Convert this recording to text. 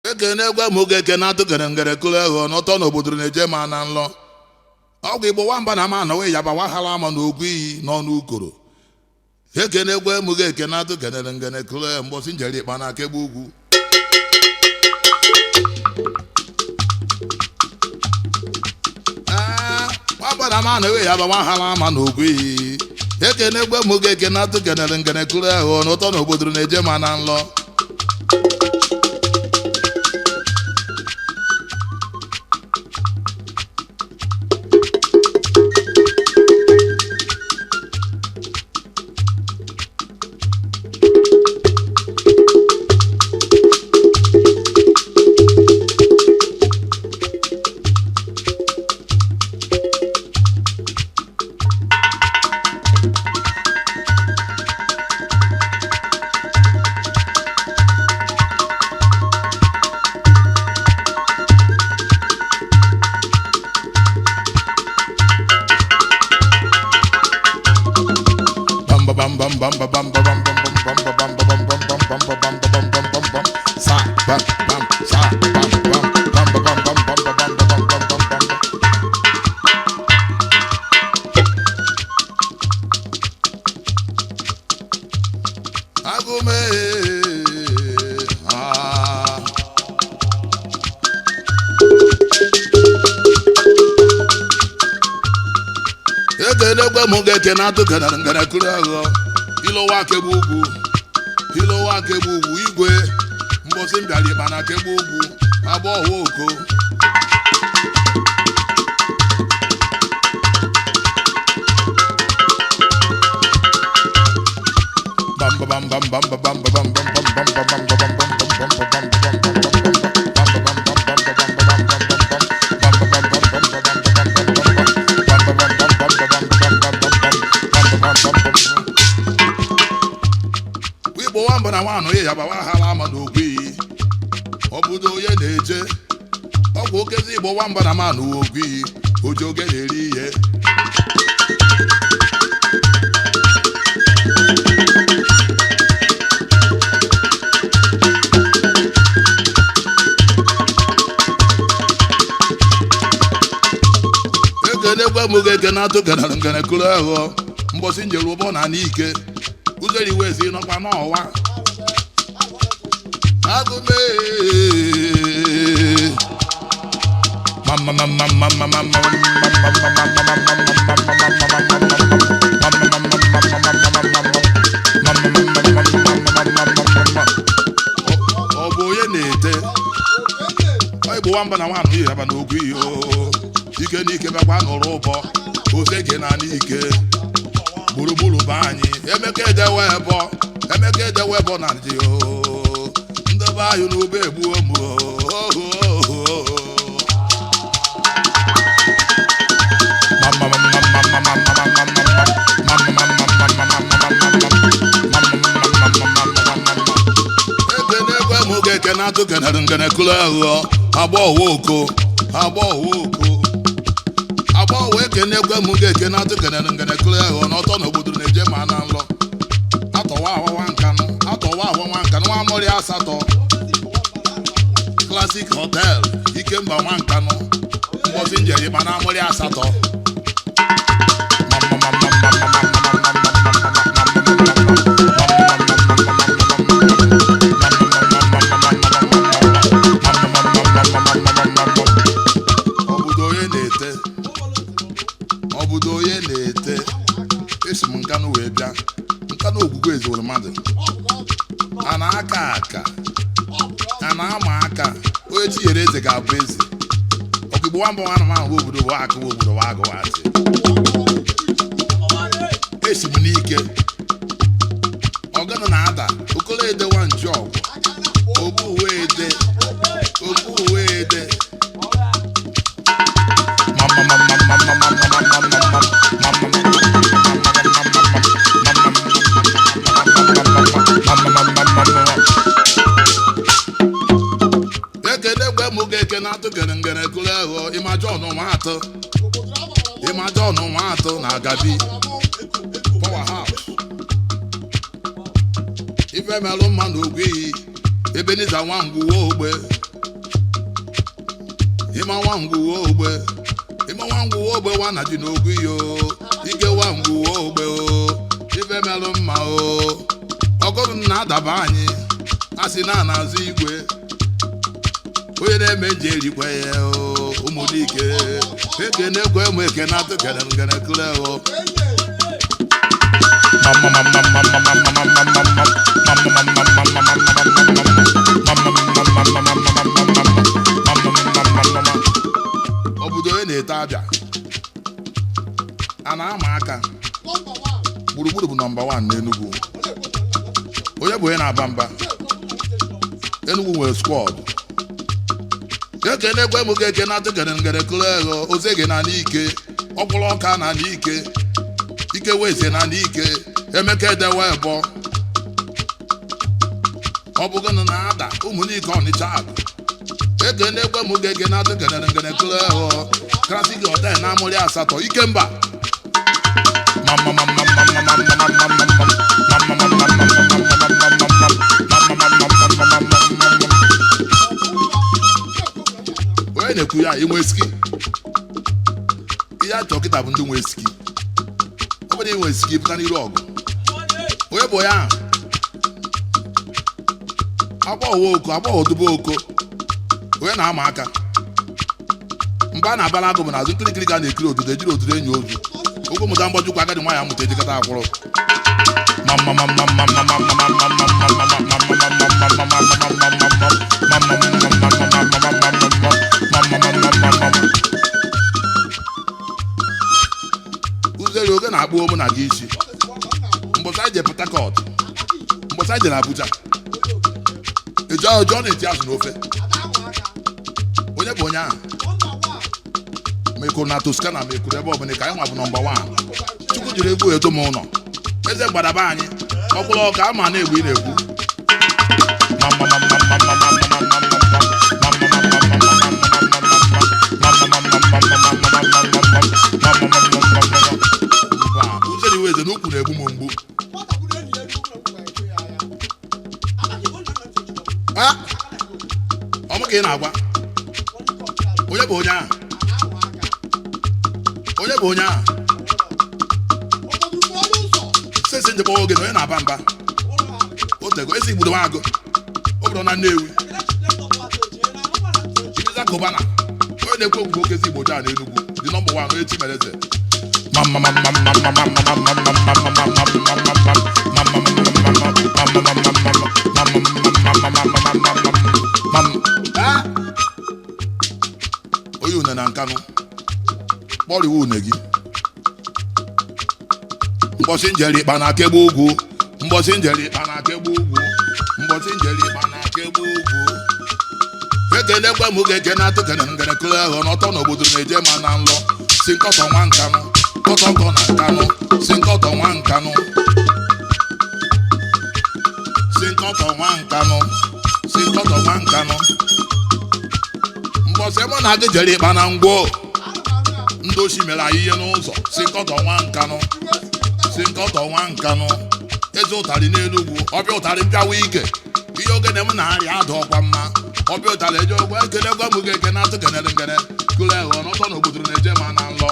Ekene egwe m oge ekene atụ gere ngere kụrụ egho n'ọtọ n'obodo na-eje ma na nlọ. Ọgwụ igbo nwamba na ama anọwe yaba wahala ama na ogwu iyi n'ọnụ ukoro. Ekene egwe m oge ekene atụ genere ngene kụrụ egho mbọsị njere ikpa na akegbe ugwu. Ee, nwamba na ama anọwe yaba wahala ama na ogwu iyi. Ekene egwe m oge ekene atụ genere ngene kụrụ egho n'ọtọ n'obodo na-eje ma na nlọ. Bam ba bam bam bam ba bam ba bam bam bam bam ba bam ba bam bam bam bam ba bam ba bam bam bam bam sa bam bam sa bam bam bam ba bam bam bam ba bam ba bam bam bam bam bam. Agụme ah. Ekene gwe m ga-ekene atụ kenere ngene kụrụ aghọ ilowa akegbu ugwu, ilowa akegbu ugwu igwe mgbọsị mbịara ịkpa na akegbu ugwu agba ọwa oko. Bam bam bam bam bam bam bam bam bam bam bam bam bam bam bam bam bam bam bam. Igbo nwamba na nwanụ ya yaba wahala ama na ogwu iyi. Ọ bụdo onye na-eje ọgwụ okezi igbo nwamba na manụ ogwu iyi oji oge na-eri ihe. Ekene gwe m oge ekene atụ kenere ngene kụrụ aghọ mbọsị njere ụbọ na n'ike ụzọri wezi nọkwa n'ọwa. Agụme ọ bụ onye na-ete ọ igbo nwamba na nwanụ ihe yaba n'ogwu ihe oo. Ike n'ike bịakwa nụrụ ụbọ ose gị na n'ike gburugburu be anyị. Emeka edewe ebọ, emeka edewe ebọ na ndị oo ndị be anyị n'ube egbuo m oo. Ekene ekwe m oge ekene atụ kenere ngene kụrụ aghụghọ agba ọwa oko, agba ọwa oko, agba ọwa. Ekene ekwe m oge ekene atụ kenere ngene kụrụ aghụghọ n'ọtọ n'obodo na-eje ma na nlọ atọwa awawa nkanụ atọwa awawa nkanụ nwa amụrị asatọ Classic Hotel Ikemba nwa nkanụ mgbọsị njeri ma na amụrị asatọ. Obodo onye na-ete, obodo onye na-ete esi m nkanụ wee bịa nkanụ ogwugwu ezoro mmadụ a na-aka aka a na-ama aka onye tinyere eze ga-abụ eze. Ọkigbo nwamba nwa anụmanụ bụ obodo bụ akụ bụ obodo bụ agụ asị esi m n'ike ọgana na-ada okolo edewa nju ọgwụ ogbu uwe ede ogbu uwe ede. Ekene gwe m ga-ekene atụ kere ngene kụrụ aghọ ịma John nwa atụ, ịma John nwa atụ na Agabi Power House ife melụ mma na ogwu iyi Ebenezer nwa ngwuwe ogbe. Nwa ngwuwe ogbe, ime nwa ngwuwe ogbe, nwa na ji n'ogwu iyo ike, nwa ngwuwe ogbe o, ife melụ mma o. Ọgọrụ m na-adaba anyị, a sị na na-azụ igwe onye na-eme nje erikwe ya o. Ụmụdike ekene kwe m, ekene atụ kene m kene kule o. Obodo onye na-ete abịa a na-ama aka gburugburu bụ nọmba 1 n'Enugu. Onye bụ onye na-aba mba? Enugu nwere squad. Ekene kwe m ka ekene atụ kene ngere kụrụ ego ozege na n'ike ọkwụrụ ọka na n'ike ike weze na n'ike Emeka edewe ebo. Ọ bụgo na na-ada ụmụnike Ọnịcha akụ. Ekene kwe m ka ekene atụ kene ngere kụrụ ego Classic Hotel na amụrị asatọ ikemba. Onye na-ekwu ya inwe ski, ihe achọ kịta bụ ndị nwe ski. Ọ bụrụ inwe ski pụta n'iru ọgụ, onye bụ ya ahụ? Agbọghọ oko, agbọghọ odubo oko, onye na-ama aka mba na-abala agụ bụ n'azụ nkirikiri ka a na-ekiri odudo ejiri odudo enyi ozu okwu mụta mgbajukwu agadi nwaanyị amụta ejikọta akwụrụ. Uzere oge na-akpụ mụ na gị isi mbọsị anyị je Port Harcourt, mbọsị anyị jere Abuja, eji ọjọọ na-eti azụ n'ofe. Onye bụ onye ahụ? Mekuru na Toscana, mekuru ebe ọbụla ka anyị nwa bụ nọmba 1. Chukwu jiri egwu eto m ụlọ eze mgbadaba anyị ọkwụrụ ọka ama na-egbu ị na-ekwu. Mba, uzere iwe eze n'ukwu na-egbu m mgbu. Ah! Ọ mụ ka ị na-agwa? Onye bụ onye ahụ? Onye bụ onye ahụ? Sesi njekwa oge na onye na-aba mba otego esi igbudo agụ obodo na Nnewi Ibiza Kobana, onye na-ekwu okwu okezi Igbo jaa na Enugu dị nọmba 1, onye Chimereze. Ah! Onye une na Nkanụ kpọrịwa une gị mbọsị njere ịkpa na akegbu ugwu, mbọsị njere ịkpa na akegbu ugwu, mbọsị njere ịkpa na akegbu ugwu. Ekele kwe m ga-eke na atụ kene ngere kụrụ ahụ n'ọtọ n'obodo na-eje ma na nlọ si nkọtọ nwa Nkanụ kọtọ nkọ na Nkanụ si nkọtọ nwa Nkanụ si nkọtọ nwa Nkanụ si nkọtọ nwa Nkanụ. Mbọsị mụ na gị jere ịkpa na ngwo, ndị ochi mere anyị ihe n'ụzọ si nkọtọ nwa Nkanụ si nkọtọ nwa Nkanụ. Eze ụtarị n'Enugwu, ọbịa ụtarị mpịawa ike ihe ogene m na-arịa ada ọkwa mma ọbịa ụtarị eje ogwe ekele gwa m ga-eke na atụ kenere ngene kụrụ ehe n'ọtọ n'obodo na-eje ma na nlọ.